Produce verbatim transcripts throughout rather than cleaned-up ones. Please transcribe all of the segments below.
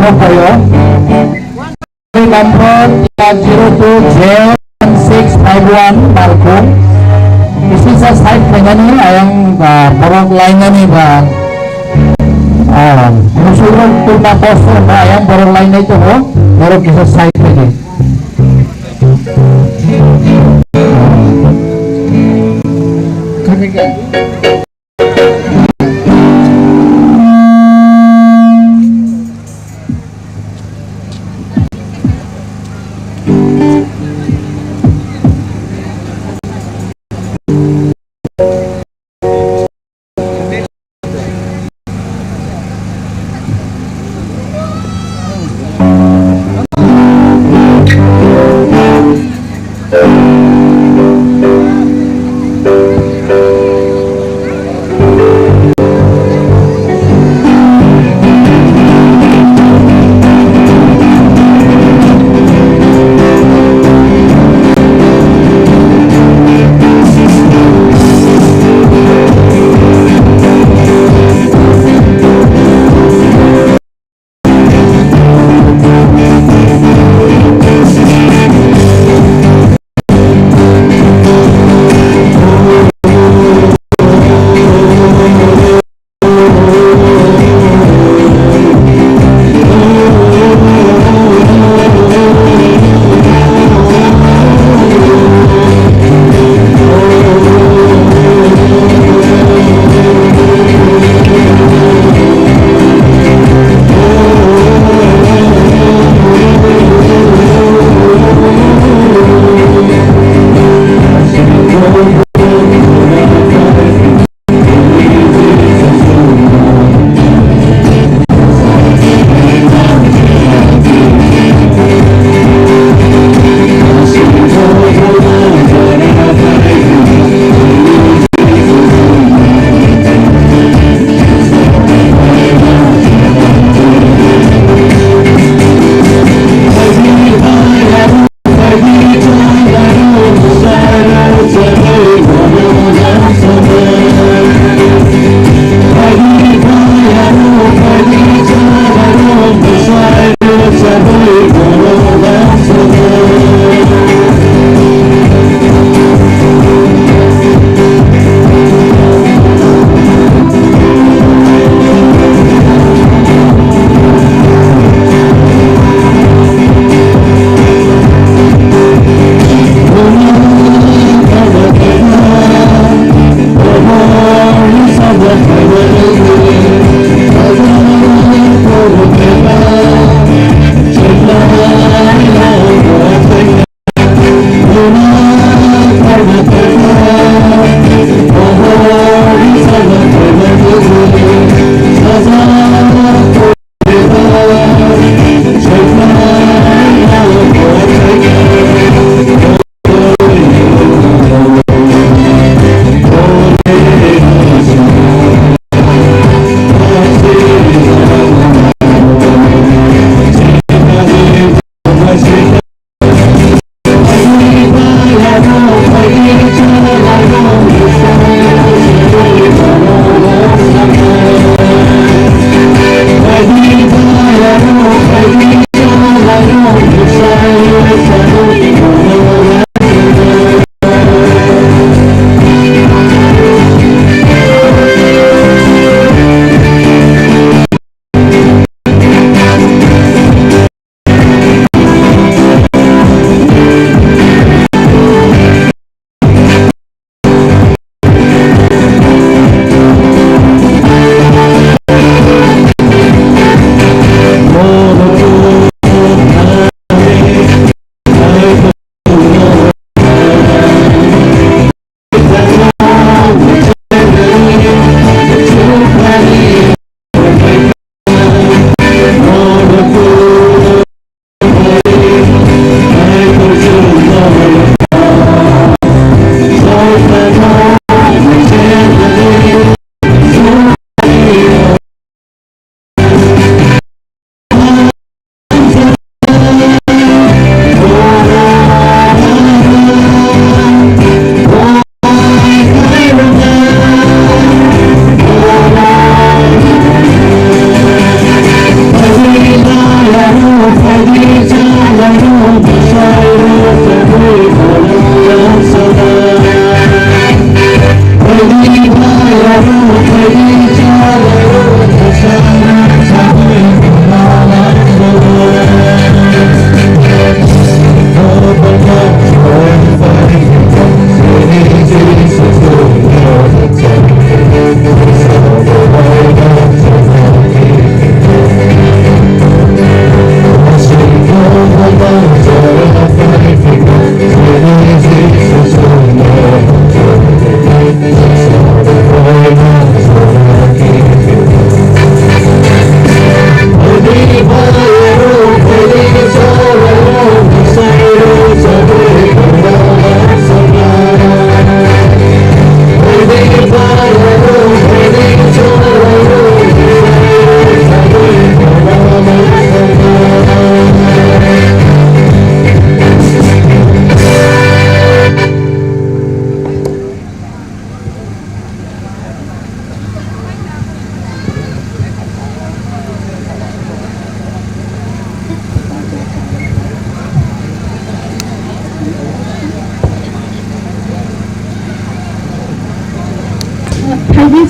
Number zero two J one six five one Markhung. Kisisa side khainani ayang, ah, borok lainani ba, ah, musurok kurna kosto ba ayang borok lainai tongo. Borok kisa side khaidi.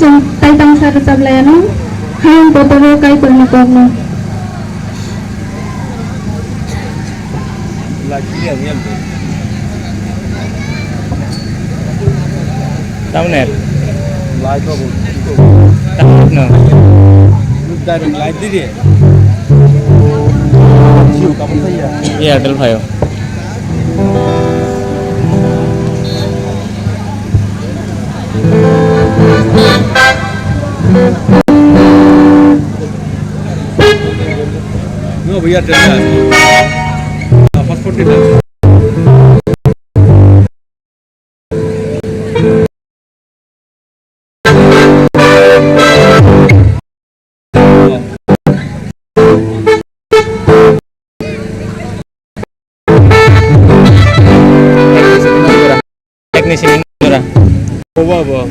chwng tai tangsa rwchap lai anw, hayung kotor o Kaitor ni kok no. Tamne. Tamne no. Iya, telepon ayo. No, भैया, टेंडर। हाँ, passport tender. Ek ni sini jora. Bobo, bobo.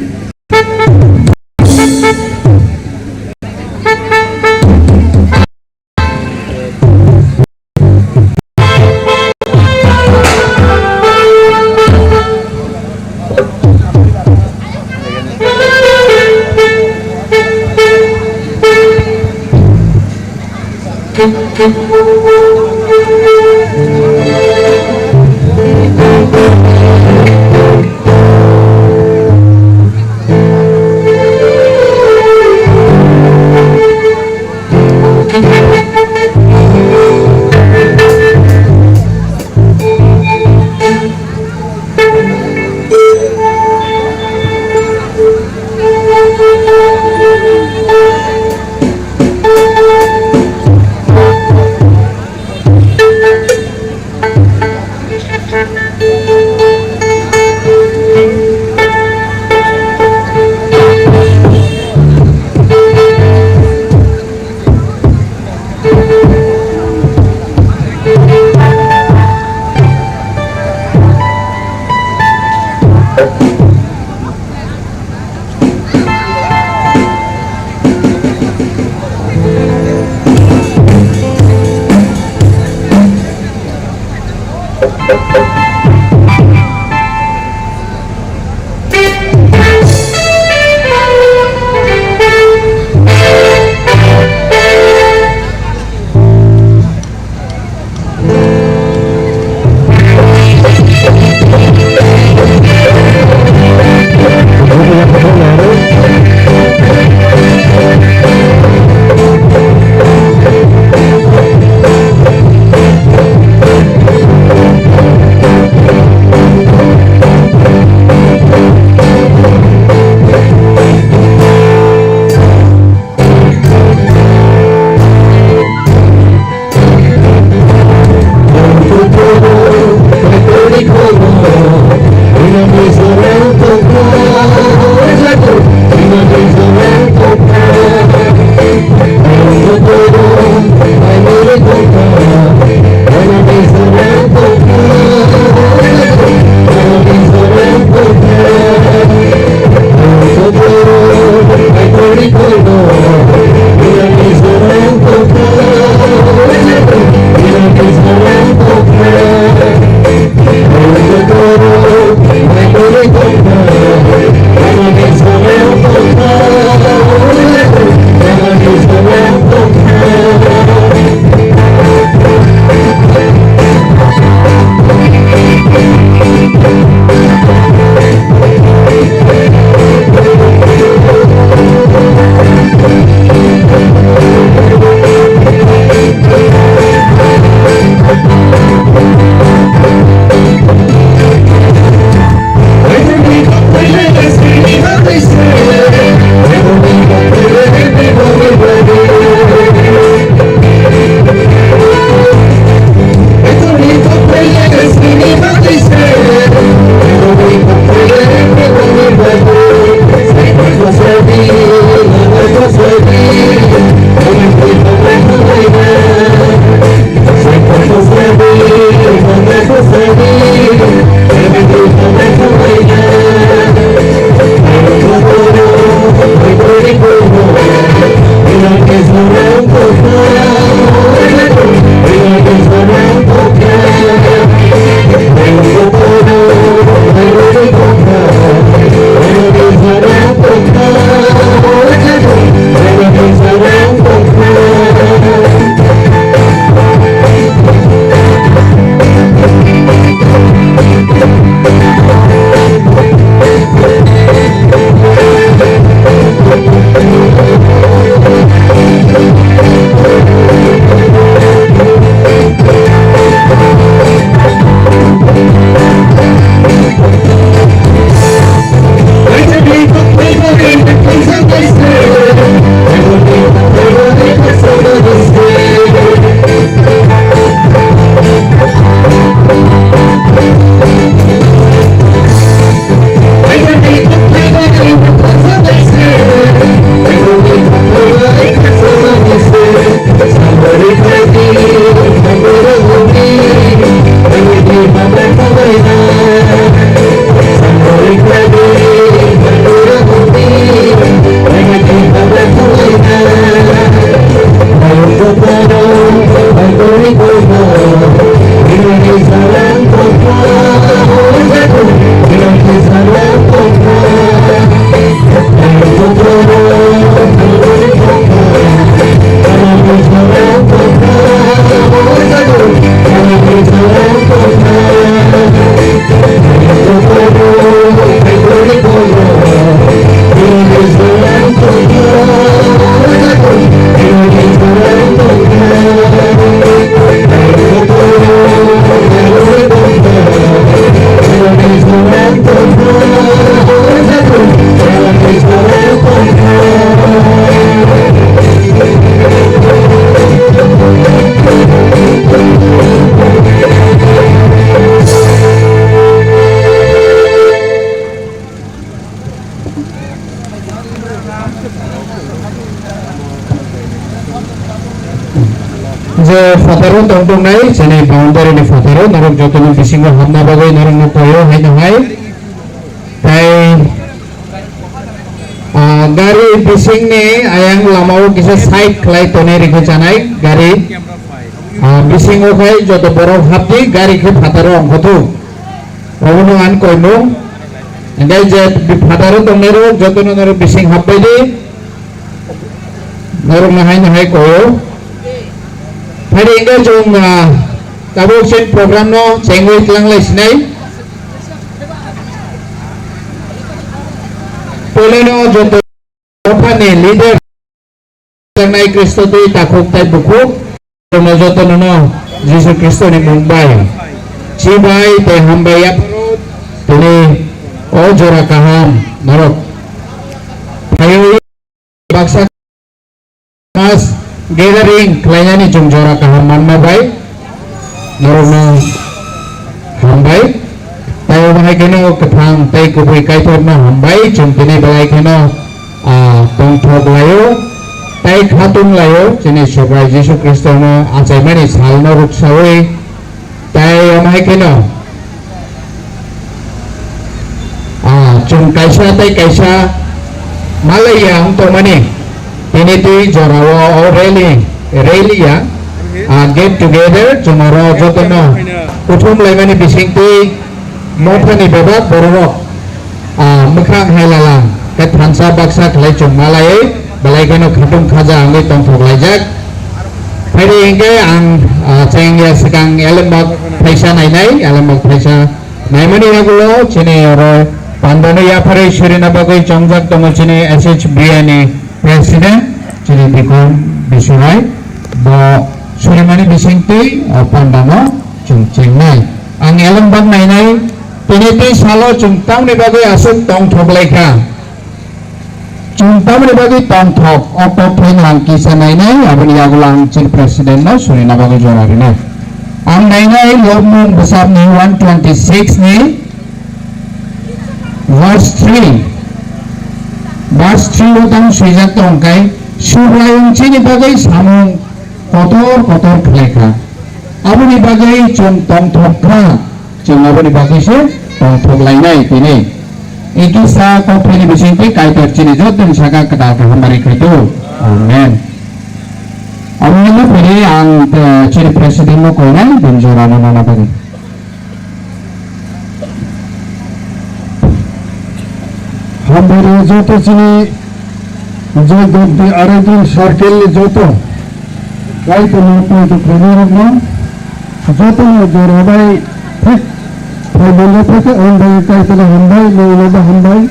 Je phataro tongtongnai, chini boundary ni phataro, norok jotono bisingo hapna bagwi norokno koyo haino hai. Tai, ah, gari bisingni ayang lamao kisa side khlai tonwi rikwi chanai gari. Ah, bisingo khai joto borok hapdi, gari khe phataro ongkhotu. Obono ang koimung. Hingke je phataro tongnai rok jotono norok bising hapbai di. Norok no hai no hai koyo. Phai di hingke chwng, ah, tabuk chini program no chengwi tlanglai sinai. Puilano joto dophani leader. Tangnai Kristo twi takhuk tai bukhuk, jotono jotono no Jisu Kristo ni mung bai chibai tei hambai yapharo tini o jora kaham norok phaiwi baksa mass gathering khlainani chwng jora kaham manma bai norokno hambai. Tai omo hai kheno kwthang tei kubui Kaitorno hambai, chwng tini belai kheno, ah, tongthok laio tei khatung laio, chini Subrai Jisu Khristono achaimani salno ruksawi. Tai omo hai kheno, ah, chwng kaisa tei kaisa malaiya wng tongmani, tini twi jorao o rally, rally ya, ah, get together, chwng oro jotono kuthum laimani bisingtwi mothani bebak bororok, ah, mwkhang hai lalang khe thansa baksa khlai chwng malaiwi belai kheno khatung khaja wngwi tongthok laijak. Phaidi hingke ang, ah, chengya swkang elembak phaisa nainai, elembak phaisa naimani yagulo chini oro pandano yapharwi surina bagwi chongjak tongo chini S H B A ni President chini Bikram Bisurai, bo surimani bisingtwi o pandano chwng chengnai. Ang elembak nainai, tini tei salo chwng tamni bagwi aswk tongthok laikha. Chwng tamni bagwi tongthok, o kok phaino ang kisa nainai, aboni yagulo ang chini President no surina bagwi jora rinai. Ang nainai Lobmung bwsakni one twenty six ni verse three. Verse three o tamo swijak tong khe, Subraiyung chini bagwi samung kotor kotor khlai kha. Aboni bagwi chwng tongthok kha, chwng aboni bagwi se tongthok lainai tini. Ikisa kok phaini bisingtwi Kaitor chini jotoni saka kwtal kaham barwi khaito. Amen. Aboni phai ang, eh, chini President no koinai, bini jora no nana bagwi. Hambai joto chini Joy Gomti Arenjon circle ni joto Kaitorno poito khlainai rokno joto no jora bai thik phai manya phaikhe ang bai Kaitorno hambai, nwng no bo hambai.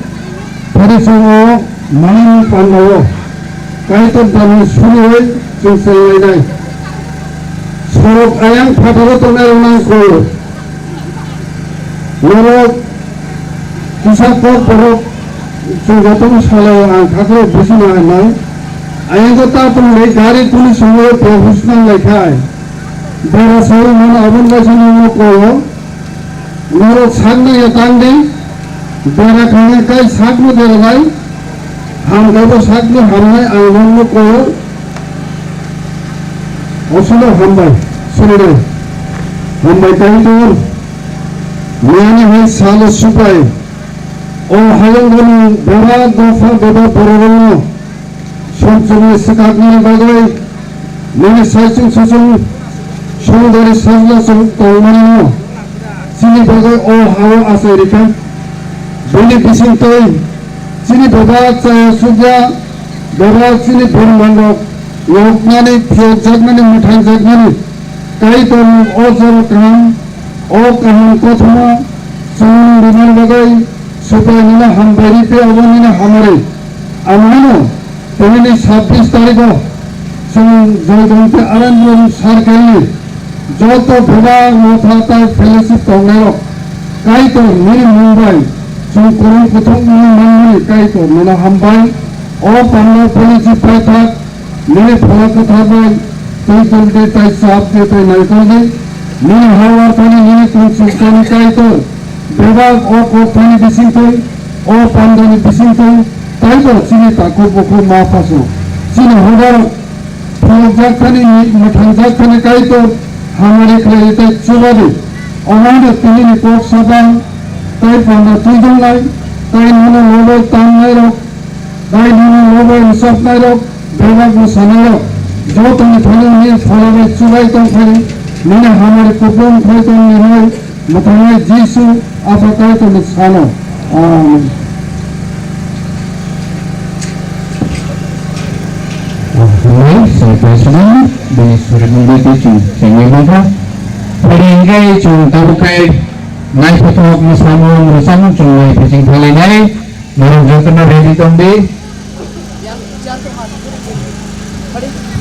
Phari chwng o manani panda o Kaitor dano suriwi chwng chenglainai. Sorok ayang phataro tongnai rok nang kho. Norok kisa kok borok chwng jotono salao ang khaklao busi nai nai. Ayang ko ta tong le gari tuli songo professional lai khai. Bera sawi mano abon bai sano mo kho. Norok sakno ya tang di, bera khangya kai sakno bera lai, ham kaibo sakno hamnai ang nokno koyo. Osino hambai, sinai. Hambai kai tong. Miyani hai salo supai. O hayung gani bera dopha bera bororokno. Sumsumni swkaknani bagwi nini saichung suchung songdari sajla chwng tongmanino chini bagwi o ha-o achai rikha. Bini bisingtwi chini bebak chaya sukya, bebak chini burmanrok yoknani, phiyokjaknani, mwthangjaknani Kaitorni o jora kaham, o kaham kothoma chwng rimani bagwi Subraiyungno hambai ri tei obo nini hamari. Amhaino Tini ni sabbish tarikh o chwng Joygonti Aranbom circle ni joto bebak motha tai fellowship tongnai rok Kaitor nini mung bai chwng kwrwng kuthuk wngwi manmani Kaitor nono hambai. O panda fellowship paithak nini phola kwthar bai twi tongdi tai chap di tai naikol di. Nini hawar thani nini tong chukjani Kaitor bebak o kok thani bisingtwi o pandani bisingtwi Taibo chini takhuk bukhuk ma phaso chini hodar Nukjak thani, mwthangjakthani Kaitor hamari khlai tei chuba di. Omo hai tini ni kok sabang tei panda twijaknai tei nono lobai tamnairok tei nono lobai rwchapnairok, bebak mwsanairok, jotoni thani nini phola bai chubai tongphai, nini hamari kupulung phai tongni hwnwi mwthangnai Jisu Apha Kaitorni sano. Amen. Hambai, Sir President, bini suri mungbai tei chwng chengwi mankha. Phai hwnkhe chwng tabuk khe naithothok mwsamung rwchapmung chwng nai phaising thanglainai. Norok jotono ready tongdi.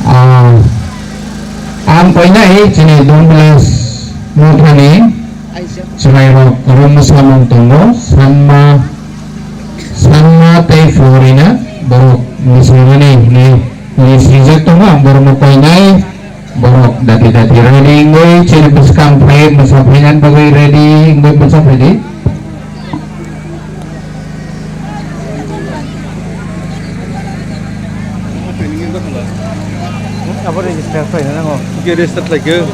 Ah, ang koinai chini Dongbilas mothani chwrairok kwrwngma samung tongo, Sanma, Sanma tei Florina borok mwsarmani hwnwi list rijak tongo, ang borokno koinai. Borok dati dati ready wngwi chini bwskang phai mwsa phainani bagwi ready wngwi bwsa phaidi. Abo register khlaina nango. Ke register khlaikhe.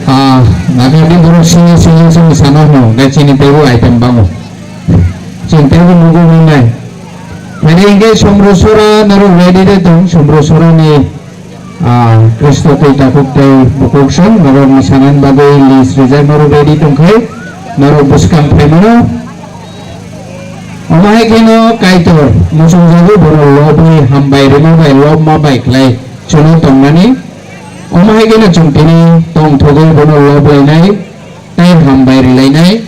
Ah, nagadi borok sini sini sini sana no, gai chini tebo item bango. Chwng teibo nugwi mannai. Phai hwnkhe Somrosora norok ready de tong, Somrosorani, ah, Kristo tei takhuk tei bukhuk song norok mwsanani bagwi list rijak norok ready tongkhai, norok bwskang phaimano. Omo hai kheno Kaitor muchungjago, bono lobwi hambai rwma bai lobma bai khlai chwngno tongnani. Omo hai kheno chwng tini tongthogwi bono loblainai. Tei hambai rilainai.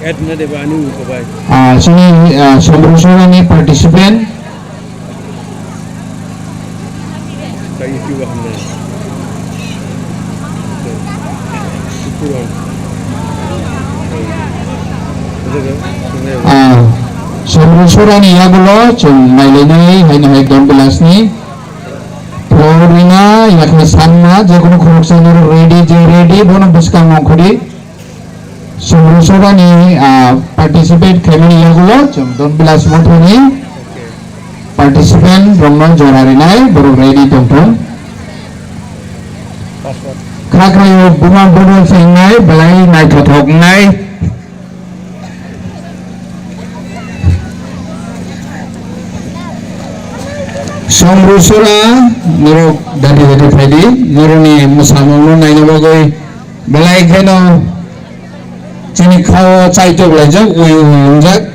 Add na deba ani uko bai. Ah, chini, ah, Somrosora ni participant. Thank you, hambai. Syukur. Ah, Somrosora ni yagulo chwng nailainai haino hai Don Bilas ni. Florina, yakni Sanma, je kono khoroksa norok ready, je ready, bono bwskang ongkhordi. Somrosora ni, ah, participate khaimani yagulo, chwng Don Bilas Mothani participant rokno jora rinai, borok ready tongthung. Kha khaio buma bono chengnai, belai naithothoknai. Somrosora, norok dati dati phaidi, norokni mwsamungno naina bagwi belai kheno chini khao chaitok laijak, ui ui wngjak.